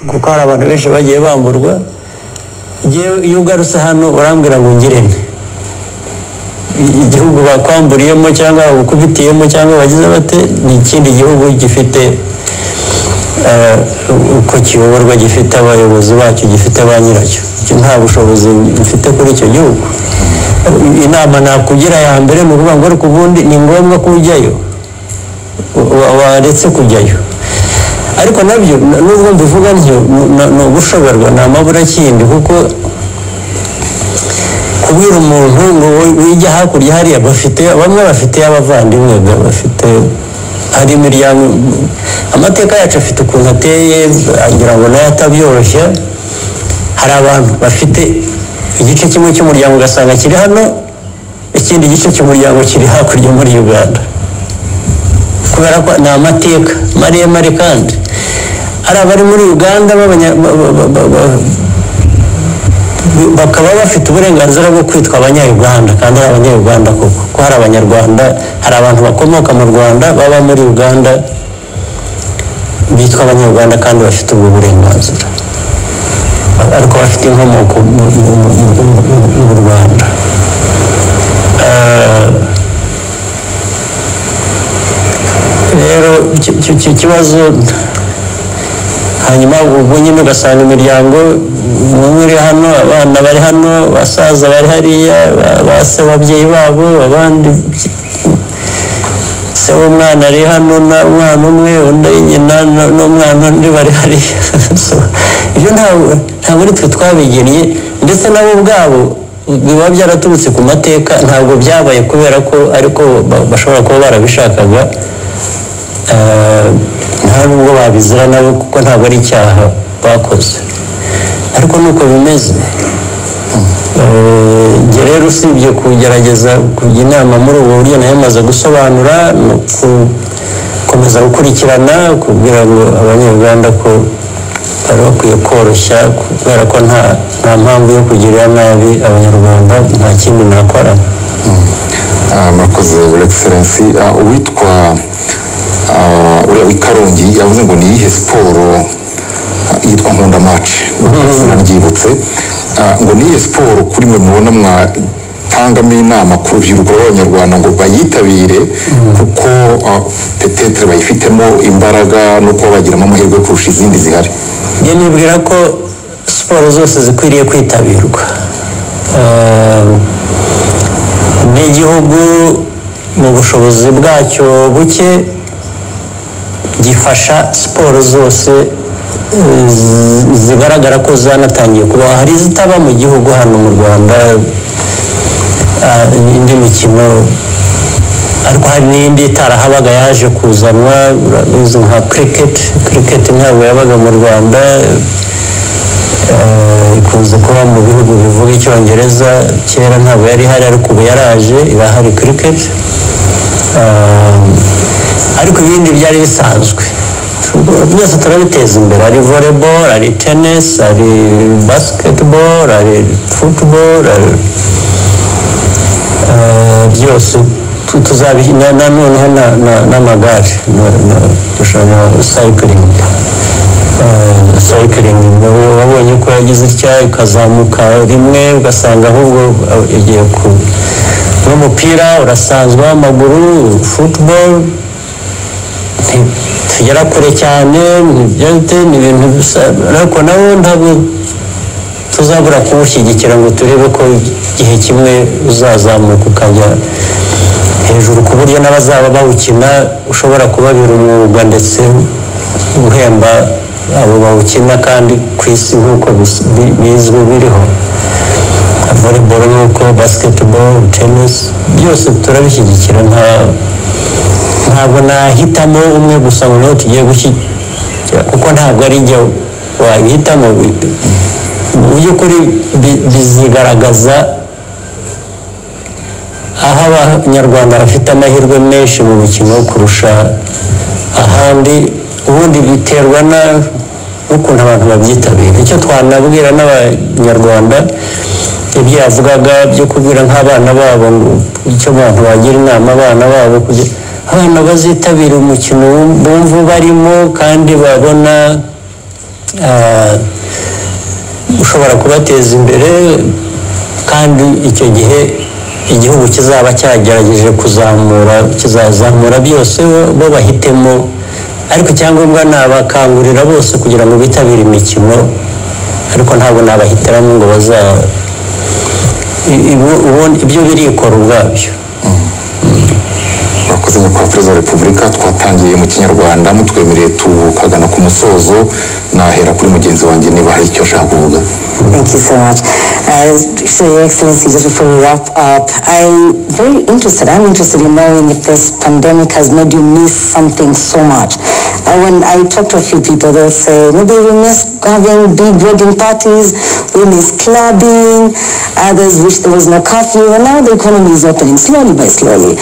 Kuko hari abantu benshi bagiye bamburwa. Iyo ugarutse hano urambwira ngo ngire nte? Igihugu bakwamburiyemo cyangwa bagukubitiyemo cyangwa bagize bate, ni ikindi gihugu gifite uko kiyoborwa, gifite abayobozi bacyo, gifite ba nyiracyo. Nta bushobozi mfite kuri icyo gihugu. Inama nakugira ya mbere ni ukuvuga ngo ariko ubundi ni ngombwa ko ujyayo, waretse kujyayo. Ariko nabyo nubwo mbivuga ntyo, ni ugushoberwa, ni amaburakindi, kuko kubwira umuntu ngo wijya hakurya hariya, bafite bamwe bafite abavandimwe, bafite hari imiryango. Amateka yacu afite ukuntu ateye, agira ngo nayo atabyoroshya. Hari abantu bafite igice kimwe cy'umuryango ugasanga kiri hano, ikindi gice cy'umuryango kiri hakurya muri Uganda, kubera ko ni amateka maremare. Kandi hari abari muri Uganda bakaba bafite uburenganzira bwo kwitwa Abanyayuganda, kandi ari Abanyayuganda koko, ko hari Abanyarwanda, hari abantu bakomoka mu Rwanda baba muri Uganda bitwa Abanyarwanda kandi bafite ubwo burenganzira, ariko bafite inkomoko mu Rwanda. Rero icyo kibazo, hanyuma ubwo nyine ugasanga imiryango umwe uri hano, abana bari hano, abasaza bari hariya, ba se ababyeyi babo, abandi se w'umwana ari hano n'umwana umwe, undi nyina n'umwana undi bari hariya. Ibyo ntabwo ari twe twabigennye, ndetse nabo ubwabo biba byaraturutse ku mateka, ntabwo byabaye kubera ko ariko bashobora kuba barabishakaga, nta nubwo babizira nabo, kuko ntabwo ari icyaha bakoze, ariko nuko bimeze. Njye rero usibye kugerageza kujya inama muri ubu buryo nayo maze gusobanura, ni gukomeza gukurikirana kugira ngo Abanyarwanda ko bari bakwiye koroshya, kubera ko nta mpamvu yo kugirira nabi Abanyarwanda, nta kindi nakora. Murakoze, Your Excellency. Uwitwa uriya w'i Karongi yavuze ngo ni iyihe siporo, yitwa Nkunda Match, sinaryibutse, ngo ni iyihe siporo kuri mwe mubona mwatangamo inama ku rubyiruko rw'Abanyarwanda ngo bayitabire, kuko peut-être bayifitemo imbaraga no kuba bagiramo amahirwe kurusha izindi zihari? Njye nibwira ko siporo zose zikwiriye kwitabirwa. N'igihugu mu bushobozi bwacyo buke gifasha siporo zose zigaragara ko zanatangiye kuba. Hari izitaba mu gihugu hano mu Rwanda, indi mikino, ariko hari n'indi itarahabaga yaje kuzanwa, urabizi nka cricket. Cricket ntabwo yabaga mu Rwanda, ikunze kuba mu bihugu bivuga Icyongereza. Kera ntabwo yari ihari, ariko ubu yaraje irahari cricket. Ariko ibindi byari bisanzwe byose turabiteza imbere. Hari volleyball, hari tennis, hari basketball, hari football, hari byose noneho n'amagare, dushobora cycling. Cycling wabonye ko yagize itya ikazamuka rimwe, ugasanga ahubwo igiye ku n'umupira urasanzwe w'amaguru, football tugera kure cyane, ni ibintu bisa, ariko nabo ntabwo tuzabura kuwushyigikira ngo turebe ko igihe kimwe uzazamuka ukajya hejuru, ku buryo n'abazaba bawukina ushobora kubabera umwuga, ndetse uhemba abo bawukina, kandi ku isi nk'uko bizwi biriho. Volleyball nk'uko, basketball, tennis, byose turabishyigikira. Ntabwo nahitamo umwe gusa ngo niwo tugiye gushyigikira, kuko ntabwo ari njye wabihitamo. Mu by'ukuri bizigaragaza aho Abanyarwanda bafite amahirwe menshi mu mikino kurusha ahandi. Ubundi biterwa n'ukuntu abantu babyitabira. Icyo twanabwira n'Abanyarwanda, ibyo yavugaga byo kubwira nk'abana babo, ngo icyo abantu bagira inama abana babo, kugira abana bazitabira umukino bumva barimo kandi babona ushobora kubateza imbere, kandi icyo gihe igihugu kizaba cyagerageje kuzamura, kizazamura byose bo bahitemo. Ariko icyangombwa nabakangurira bose kugira ngo bitabire imikino, ariko ntabwo nabahitiramo ngo baza ibyo birikora ubwabyo. Murakoze nyakubahwa Perezida wa Repubulika. Twatangiye mu Kinyarwanda, mutwemereye tukagana ku musozo. Nahera kuri mugenzi wanjye niba hari icyo ashaka kuvuga. Thank you so much. So, Your Excellency, just before we wrap up, I'm very interested. I'm interested in knowing if this pandemic has made you miss something so much. When I talk to a few people, they'll say maybe we miss having big wedding parties, we miss clubbing, others wish there was no curfew, and now the economy is opening slowly by slowly.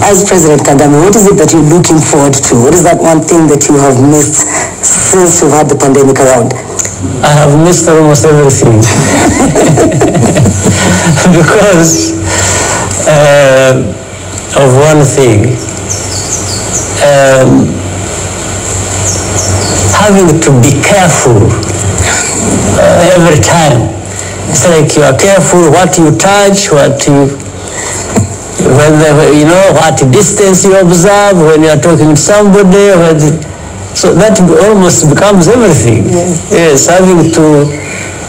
As President Kagame, what is it that you're looking forward to? What is that one thing that you have missed since we've had the pandemic around? I have missed almost everything because of one thing. Having to be careful every time. It's like you are careful what you touch, what you, whether, you know, what distance you observe when you are talking to somebody. So that almost becomes everything. Yes, having to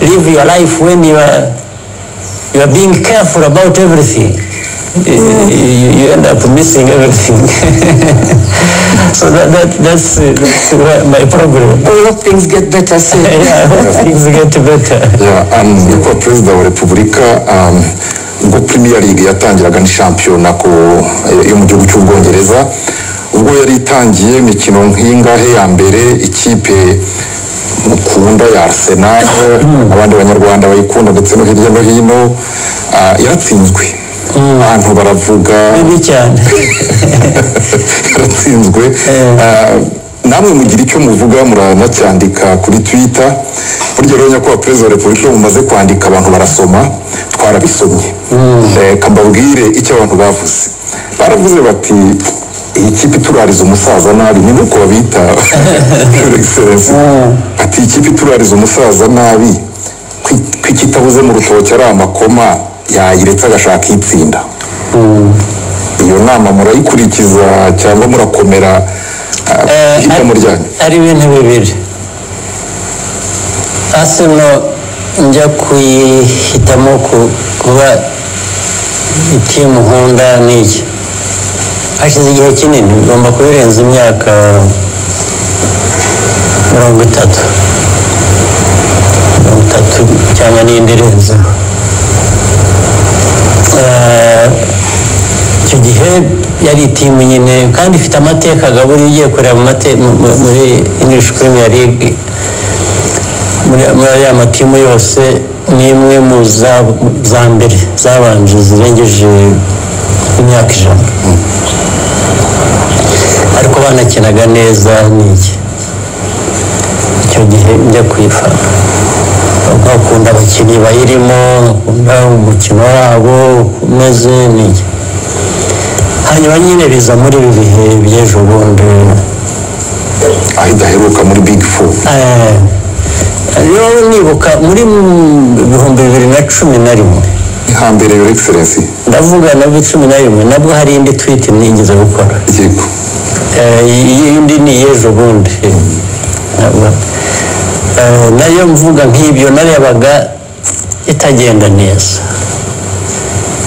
live your life when you are being careful about everything. You end up missing everything. So that's my problem. We hope things get better soon. Yeah, I hope things get better. Yeah, nyakubahwa Perezida wa Repubulika, ubwo Premier League yatangiraga, ni shampiyona ku yo mu gihugu cy'Ubwongereza, ubwo yari itangiye imikino nk'ingahe ya mbere, ikipe mukunda ya Arsenal, abandi Banyarwanda bayikunda ndetse no hirya no hino, yaratsinzwe, abantu baravuga. Bibi cyane. Yaratsinzwe. Namwe mugira icyo muvuga, muranacyandika kuri Twitter. Burya rero, nyakubahwa Perezida wa Repubulika, iyo mumaze kwandika abantu barasoma. Twarabisomye. Reka mbabwire icyo abantu bavuze. Baravuze bati: "Iyi kipe iturariza umusaza nabi." Ni nuko babita, Your Excellency. Ati: "Iyi kipe iturariza umusaza nabi, ko ikitabuze mu rutoki ari amakoma, yayiretse agashaka itsinda." Iyo nama murayikurikiza cyangwa murakomera ihitamo ryanyu? Ari ibintu bibiri. Arsenal njya kuyihitamo kuba itimu nkunda n'iki, hashize igihe kinini, bigomba kubirenza imyaka 30, 30 cyangwa n'indi irenzeho. Icyo gihe yari itimu nyine kandi ifite amateka. Buriya ugiye kureba muri English Premier League, muri ariya matimu yose, ni imwe mu za mbere zabanje zirengeje imyaka 100, ariko banakinaga neza n'iki. Icyo gihe njya kuyifana, nkakunda abakinnyi bayirimo, nkakunda umukino wabo umeze n'iki. Hanyuma nyine biza muri ibi bihe by'ejo bundi, aho idaheruka muri Big Four. Rero nibuka muri 2011, ni hambere, Your Excellency. Ndavuga nabwo 11, nabwo hari indi tweet nigeze gukora. Iyindi ni iy'ejo bundi. Nayo mvuga nk'ibyo, narebaga itagenda neza,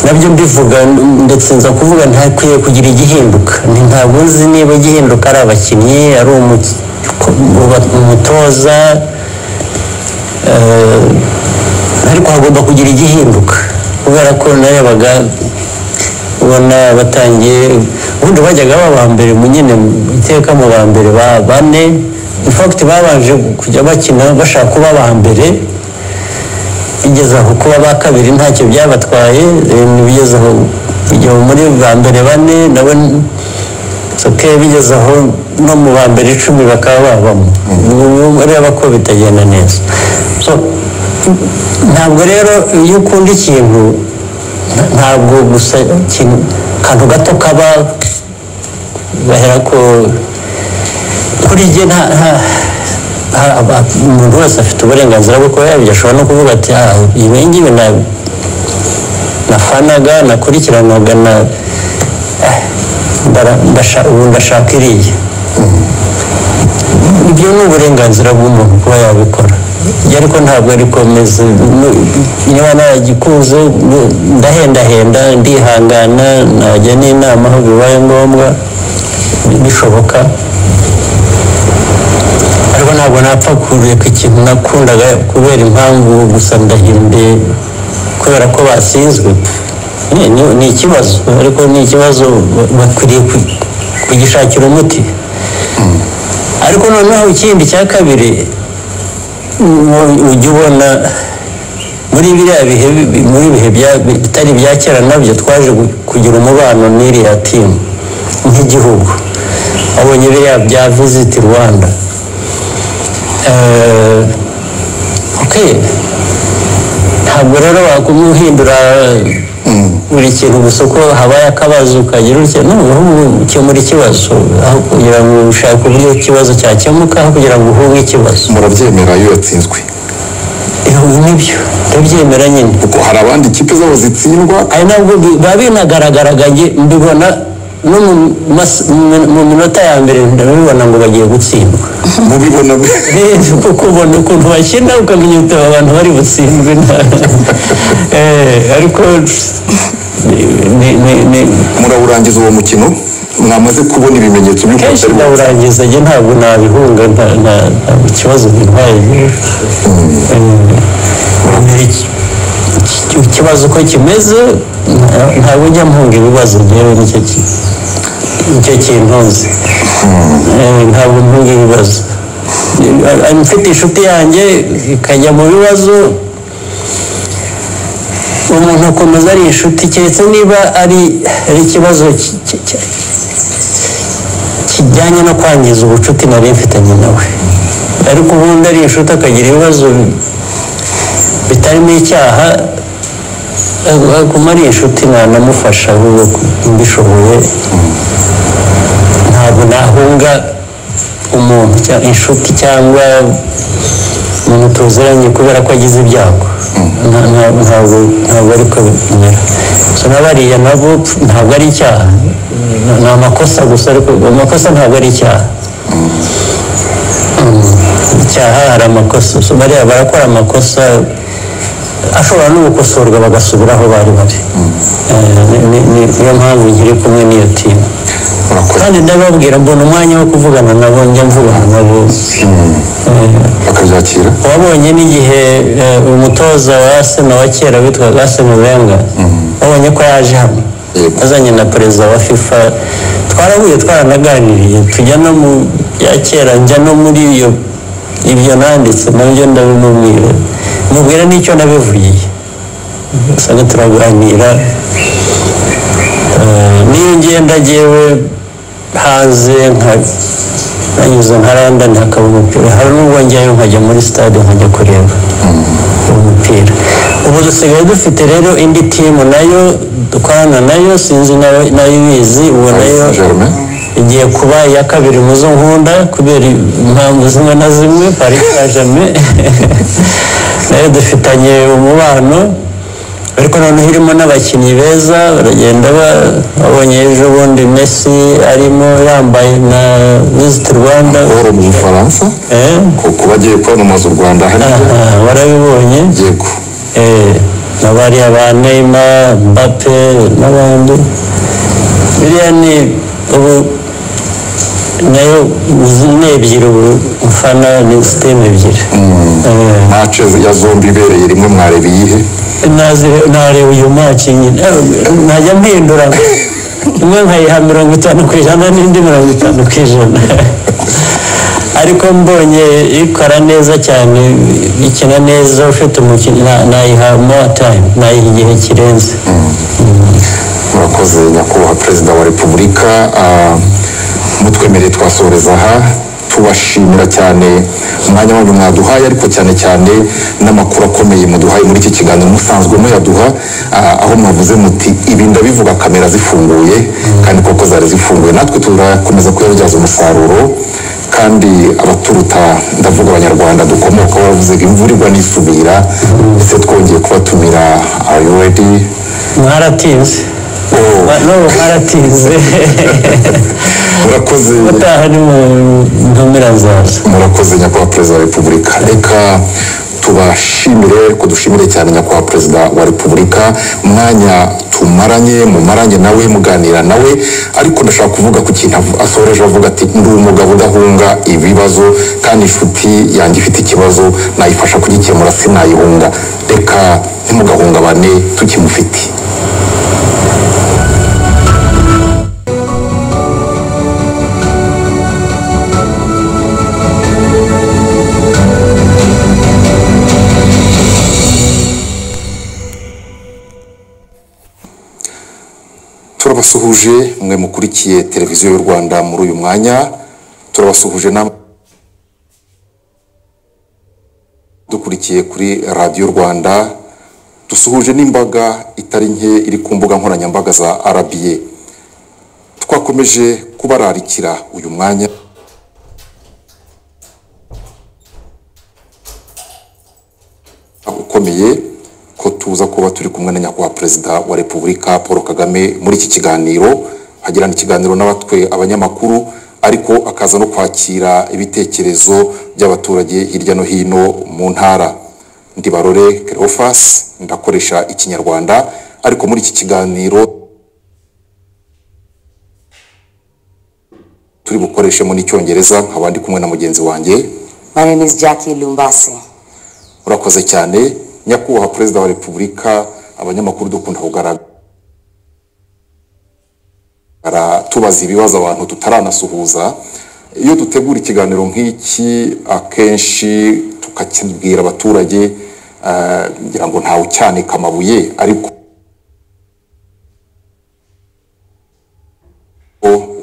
nabyo mbivuga, ndetse nza kuvuga ntakwiye kugira igihinduka. Ntabwo nzi niba igihinduka ari abakinnyi, ari umutoza, ariko hagomba kugira igihinduka, kubera ko narebaga ubona batangiye. Ubundi bajyaga baba mbere mu nyine iteka mu ba mbere ba bane. In fact, babanje kujya bakina bashaka kuba aba mbere, bigeze aho kuba ba kabiri ntacyo byabatwaye. Bigeze aho kujya muri ba mbere bane nabo it's okay, bigeze aho no mu ba mbere 10 bakaba babamo. Ureba ko bitagenda neza. So ntabwo rero iyo ukunda ikintu, ntabwo gusa ikintu akantu gato kaba gahera ko kuri jye. Umuntu wese afite uburenganzira bwo kuba yabyo, ashobora no kuvuga ati ibi ngibi nafanaga, nakurikiranaga, ubu ndashaka iriya. Ibyo ni uburenganzira bw'umuntu kuba yabikora, ariko ntabwo ariko meze. Niba naragikunze ndahendahenda, ndihangana, najya n'inama aho bibaye ngombwa bishoboka, ariko ntabwo napfa kureka ikintu nakundaga kubera impamvu gusa ndahimbe kubera ko batsinzwe. Ni ikibazo, ariko ni ikibazo bakwiriye kugishakira umuti. Ariko noneho ikindi cya kabiri, ujya ubona muri biriya bihe, muri bihe bitari ibya kera, nabyo twaje kugira umubano n'iriya timu nk'igihugu. Wabonye biriya bya Visit Rwanda. Okay, ntabwo rero wakumuhindura buri kintu gusa uko habaye akabazo ukagira utya. No, ukemura ikibazo aho kugira ngo ushake uburyo ikibazo cyakemuka, aho kugira ngo uhunge ikibazo. Murabyemera iyo yatsinzwe? Nibyo, ndabyemera nyine. Kuko hari abandi ikipe zabo zitsindwa. Ari nabwo biba binagaragaraga, mbibona no mu minota ya mbere, ndabibona ngo bagiye gutsindwa. Mubibona? Kuko ubona ukuntu bakina ukamenya uti aba bantu bari butsindwe. Ariko Murawurangiza uwo mukino mwamaze kubona ibimenyetso by'uko Kenshi batari butsinde? Ndawurangiza njye, ntabwo nabihunga, nta kibazo bintwaye. Ikibazo uko kimeze, ntabwo njya mpunga ibibazo njyewe, nicyo kintunze. Ntabwo mpunga ibibazo. Mfite inshuti yanjye ikajya mu bibazo, umuntu akomeza ari inshuti, keretse niba ari ikibazo kijyanye no kwangiza ubucuti nari mfitanye nawe. Ariko ubundi ari inshuti akagira ibibazo bitarimo icyaha, aguma ari inshuti, nanamufasha ahubwo mbishoboye. Ntabwo nahunga umuntu, inshuti cyangwa umuntu tuziranye kubera ko agize ibyago. Ntabwo ariko bimera. So na bariya nabo ntabwo ari icyaha, ni amakosa gusa, ariko amakosa ntabwo ari icyaha. Icyaha hari amakosa. So bariya barakora amakosa ashobora no gukosorwa bagasubira aho bari bari. Niyo mpamvu nkiri kumwe n'iyo timu. Murakoze. Kandi ndababwira, mbona umwanya wo kuvugana nabo, njya mvugana nabo. Bakabyakira? Wabonye n'igihe umutoza wa Arsenal wa kera witwaga Arsene Wenger, wabonye ko yaje hano Yego. azanye na perezida wa FIFA. Twarahuye, twaranaganiriye, tujya no mu bya kera, njya no muri iyo ibyo nanditse nabyo ndabimubwira, mubwira n'icyo nabivugiye, usanga turaganira. N'iyo ngenda jyewe hanze, nka nanyuze nka London hakaba umupira, hari n'ubwo njyayo nkajya muri stade nkajya kureba umupira. Ubu dusigaye dufite rero indi timu nayo dukorana nayo, sinzi nawe nayo ibizi ubu, nayo Paris Saint-Germain. Igiye kuba iya kabiri mu zo nkunda kubera impamvu zimwe na zimwe. Paris Saint-Germain nayo dufitanye umubano, ariko noneho irimo n'abakinnyi beza, baragenda babonye ejo bundi Messi arimo yambaye na Visit Rwanda. Paul mu Bufaransa ko bagiye kwamamaza u Rwanda hariya. Aha, warabibonye? Yego. Na bariya ba Neymar, Mbappe n'abandi, biriya ni ubu nayo ni ebyiri ubu mfana, ni sisiteme ebyiri. Match ya zombi ibereye rimwe, mwareba iyihe? Nareba uyu match nyine. Najya mpindura, imwe nkayiha 50% n'indi 50%, ariko mbonye ikora neza cyane, ikina neza, ufite umukinnyi, nayiha more time, nayiha igihe kirenze. Murakoze, Nyakubahwa Perezida wa Repubulika. Mutwemereye twasoreza aha, tubashimira cyane umwanya wanyu mwaduhaye, ariko cyane cyane n'amakuru akomeye muduhaye muri iki kiganiro musanzwe muyaduha, aho mwavuze muti ibi ndabivuga kamera zifunguye, kandi koko zari zifunguye. Natwe turakomeza kuyabyaza umusaruro. Kandi abaturuta, ndavuga Abanyarwanda dukomoka, baravuze ngo imvura igwa n'isubira. Ndetse twongeye kubatumira. Are you ready? Mwaratinze. No, mwaratinze. Murakoze. Utaha ni mu ntumira nzaza. Murakoze, Nyakubahwa Perezida wa Repubulika. Reka tubashimire, ko dushimire cyane Nyakubahwa Perezida wa Repubulika umwanya tumaranye, mumaranye nawe, muganira nawe. Ariko ndashaka kuvuga ku kintu asoreje avuga ati: "Ndi umugabo udahunga ibibazo, kandi inshuti yanjye ifite ikibazo nayifasha kugikemura, sinayihunga." Reka ntimugahungabane, tukimufite. Turabasuhuje mwe mukurikiye Televiziyo y'u Rwanda muri uyu mwanya. Turabasuhuje namwe dukurikiye kuri Radiyo Rwanda. Dusuhuje n'imbaga itari nke iri ku mbuga nkoranyambaga za RBA. Twakomeje kubararikira uyu mwanya ukomeye ko tuza kuba turi kumwe na Nyakubahwa Perezida wa Repubulika Paul Kagame muri iki kiganiro, agirana ikiganiro n'abatwe abanyamakuru, ariko akaza no kwakira ibitekerezo by'abaturage hirya no hino mu ntara. Ndibarore Cleophas, ndakoresha Ikinyarwanda, ariko muri iki kiganiro turi bukoreshemo n'Icyongereza, nkaba ndi kumwe na mugenzi wanjye. My name is Jackie Lumbasi. Urakoze cyane, Nyakubahwa Perezida wa Repubulika. Abanyamakuru dukunda kugaragara tubaza ibibazo abantu tutaranasuhuza. Iyo dutegura ikiganiro nk'iki, akenshi tukakibwira abaturage, ngira ngo ntawe ucyanika amabuye ariko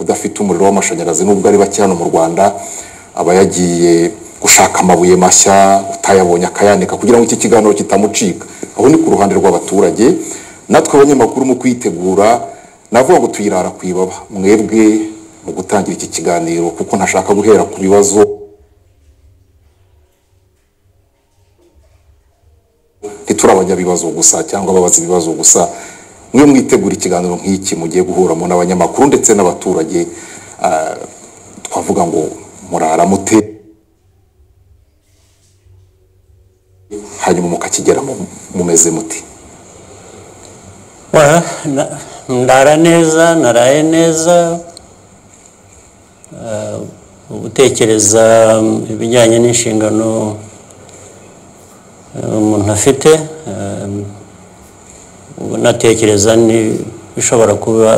udafite umuriro w'amashanyarazi, nubwo ari bake hano mu Rwanda, aba yagiye gushaka amabuye mashya, utayabonye akayanika kugira ngo iki kiganiro kitamucika. Aho ni ku ruhande rw'abaturage. Natwe abanyamakuru mu kwitegura, navuga ngo tuyirara ku ibaba mwebwe mu gutangira iki kiganiro, kuko ntashaka guhera ku bibazo. Ntituri abanyabibazo gusa cyangwa ababaza ibibazo gusa. Mwe mwitegura ikiganiro nk'iki mugiye guhuramo n'abanyamakuru ndetse n'abaturage, twavuga ngo murara mute, hanyuma mukakigeramo mumeze muti? Ndara neza, naraye neza. Gutekereza ibijyanye n'inshingano umuntu afite, unatekereza n'ibishobora kuba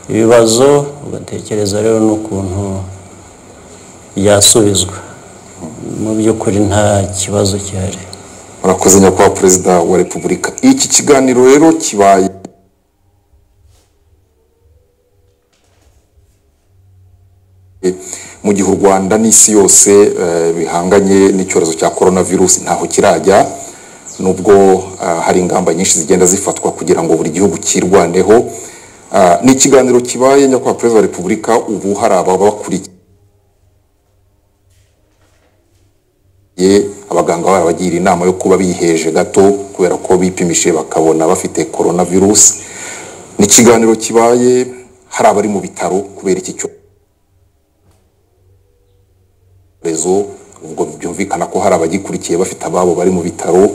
ibibazo, ugatekereza rero n'ukuntu byasubizwa. Mu by'ukuri nta kibazo gihari. Murakoze, Nyakubahwa Perezida wa Repubulika. Iki kiganiro rero kibaye mu gihe u Rwanda n'isi yose bihanganye n'icyorezo cya coronavirus. Ntaho kirajya, nubwo hari ingamba nyinshi zigenda zifatwa kugira ngo buri gihugu kirwaneho. Ni ikiganiro kibaye, Nyakubahwa Perezida wa Repubulika, ubu hari ababakurikiye, abaganga barabagira inama yo kuba biheje gato kubera ko bipimishije bakabona bafite coronavirus. Ni ikiganiro kibaye hari abari mu bitaro kubera iki cyorezo, ubwo byumvikana ko hari abagikurikiye bafite ababo bari mu bitaro,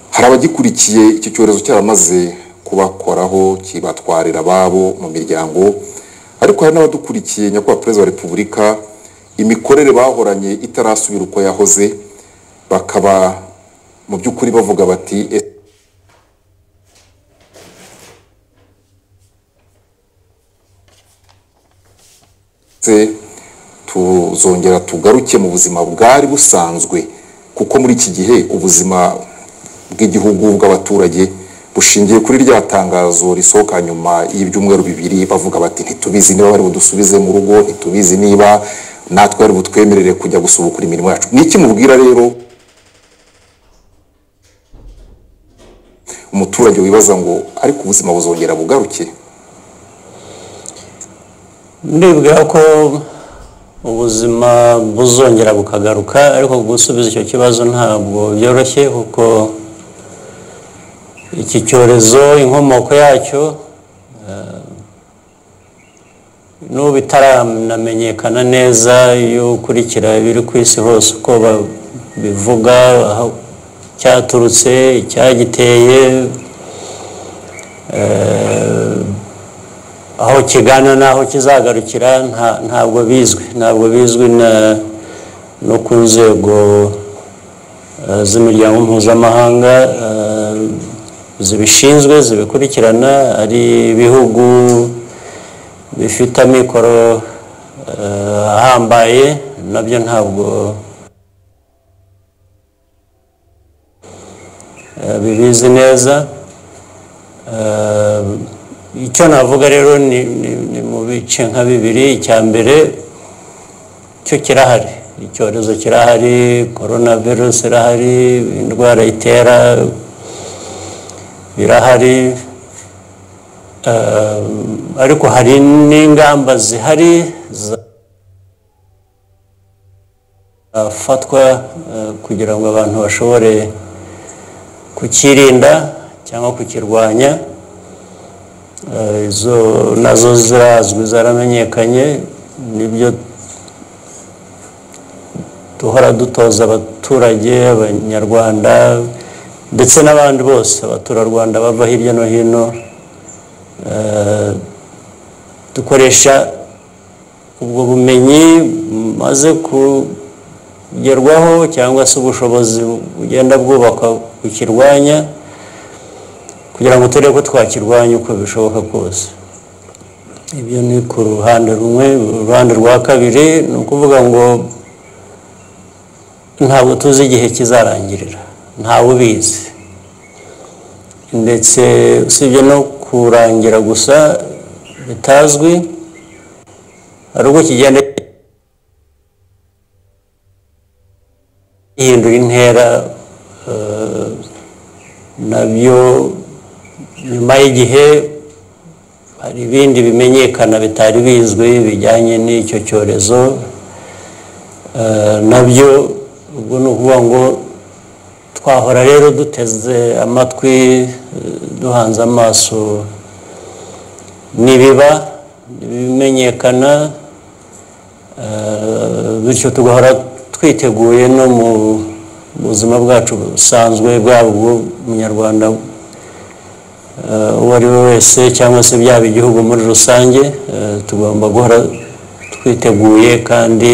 hari abagikurikiye iki cyorezo cyaramaze kubakoraho, kibatwarira ababo mu miryango, ariko hari n'abadukurikiye, Nyakubahwa Perezida wa Repubulika, imikorere bahoranye itarasubira uko yahoze, bakaba mu by'ukuri bavuga bati: "Ese tuzongera tugaruke mu buzima bwari busanzwe?" Kuko muri iki gihe ubuzima bw'igihugu, bw'abaturage, bushingiye kuri rya tangazo risohoka nyuma y'ibyumweru 2, bavuga bati: "Ntitubizi niba bari budusubize mu rugo, ntitubizi niba natwe bari butwemerere kujya gusubukura imirimo yacu." Ni iki mubwira rero umuturage wibaza ngo ariko ubuzima buzongera bugaruke? Ndibwira ko ubuzima buzongera bukagaruka, ariko gusubiza icyo kibazo ntabwo byoroshye, kuko iki cyorezo inkomoko yacyo n'ubu itaranamenyekana neza. Iyo ukurikira ibiri ku isi hose uko bivuga, aho cyaturutse, icyagiteye, aho kigana n'aho kizagarukira, ntabwo bizwi, ntabwo bizwi no ku nzego z'imiryango mpuzamahanga zibishinzwe zibikurikirana, ari ibihugu bifite amikoro ahambaye nabyo ntabwo bibizi neza. Icyo navuga rero ni mu bice nka bibiri. Icya mbere cyo kirahari, icyorezo kirahari, coronavirus irahari, indwara itera birahari, ariko hari n'ingamba zihari zafatwa kugira ngo abantu bashobore kukirinda cyangwa kukirwanya. Izo nazo zirazwi, zaramenyekanye, nibyo duhora dutoza abaturage, abanyarwanda ndetse n'abandi bose, abaturarwanda bava hirya no hino. Dukoresha ubwo bumenyi bumaze kugerwaho cyangwa se ubushobozi bugenda bwubakwa kukirwanya, kugira ngo turebe ko twakirwanya uko bishoboka kose. Ibyo ni ku ruhande rumwe. Uruhande rwa kabiri ni ukuvuga ngo ntabwo tuzi igihe kizarangirira, ntawe ubizi, ndetse usibye no kurangira gusa bitazwi, hari ubwo kigenda gihindura intera, nabyo nyuma y'igihe hari ibindi bimenyekana bitari bizwi bijyanye n'icyo cyorezo, nabyo ubwo ni ukuvuga ngo twahora rero duteze amatwi, duhanze amaso nibiba ibimenyekana, bityo tugahora twiteguye no mu buzima bwacu busanzwe, bwaba ubw'umunyarwanda uwo ari we wese cyangwa se byaba igihugu muri rusange. Tugomba guhora twiteguye kandi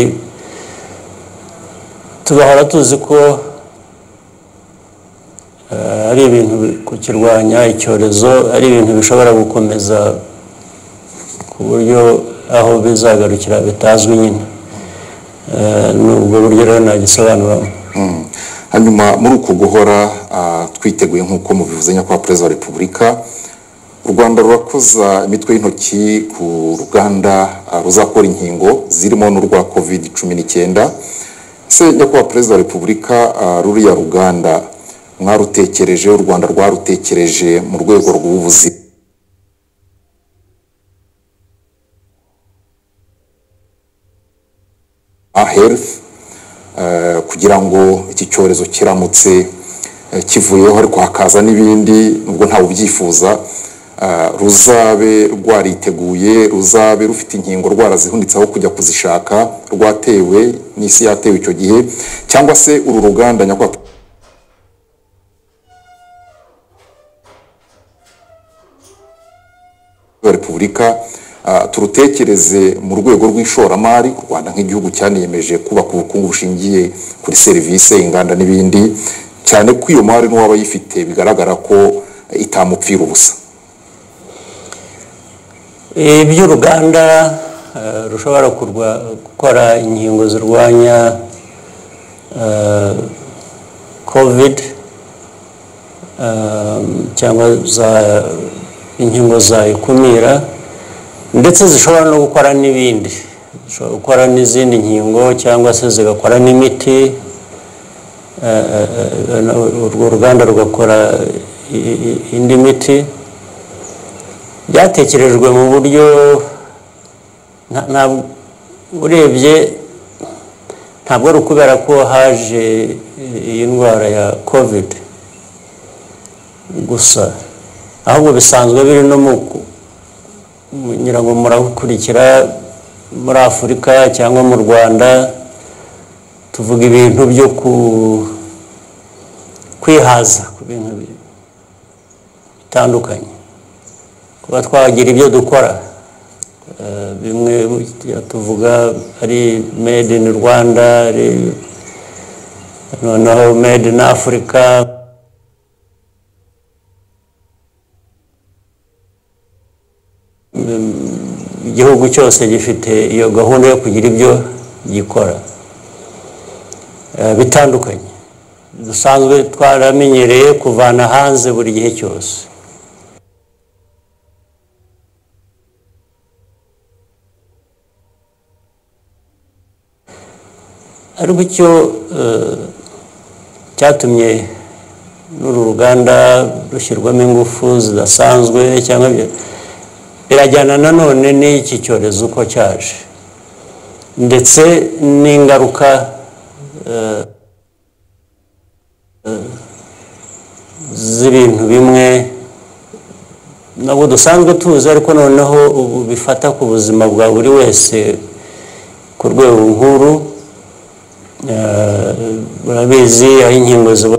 tugahora tuzi ko ari ibintu kukirwanya icyorezo ari ibintu bishobora gukomeza ku buryo aho bizagarukira bitazwi nyine. Ni ubwo buryo rero nagisobanuramo. Hanyuma muri uko guhora twiteguye nk'uko mubivuze, nyakubahwa Perezida wa Repubulika, u Rwanda rurakoza imitwe y'intoki ku ruganda ruzakora inkingo zirimo n'urwa COVID-19. Se nyakubahwa Perezida wa Repubulika, ruriya ruganda mwarutekereje, u Rwanda rwarutekereje mu rwego rw'ubuzima health, kugira ngo iki cyorezo kiramutse kivuyeho ariko hakaza n'ibindi, nubwo ntawe ubyifuza, ruzabe rwariteguye, ruzabe rufite inkingo rwarazihunitseho kujya kuzishaka, rwatewe n'isi yatewe icyo gihe, cyangwa se uru ruganda nyakubahwa Repubulika turutekereze mu rwego rw'ishoramari. U Rwanda nk'igihugu cyaniyemeje kubaka ubukungu bushingiye kuri serivisi, inganda n'ibindi, cyane ko iyo mari n'uwaba ayifite bigaragara ko itamupfira ubusa. Iby'uruganda rushobora gukora inkingo zirwanya COVID cyangwa inkingo zayikumira, ndetse zishobora no gukora n'ibindi, zishobora gukora n'izindi nkingo cyangwa se zigakora n'imiti, urwo ruganda rugakora indi miti. Byatekerejwe mu buryo Urebye ntabwo ari ukubera ko haje iyi ndwara ya COVID gusa, ahubwo bisanzwe biri no mu ngira ngo murakurikira muri Afurika cyangwa mu Rwanda, tuvuga ibintu byo kwihaza ku bintu bitandukanye, kuba twagira ibyo dukora. Bimwe tuvuga ari made in Rwanda, ari noneho made in Africa. Igihugu cyose gifite iyo gahunda yo kugira ibyo gikora bitandukanye dusanzwe twaramenyereye kuvana hanze buri gihe cyose. Ariko icyo cyatumye n'uru ruganda rushyirwamo ingufu zidasanzwe cyangwa birajyana nanone n'iki cyorezo uko cyaje, ndetse n'ingaruka z'ibintu bimwe nabwo dusanzwe tuzi, ariko noneho ubu bifata ku buzima bwa buri wese ku rwego nkuru. Murabizi aho inkingo ziba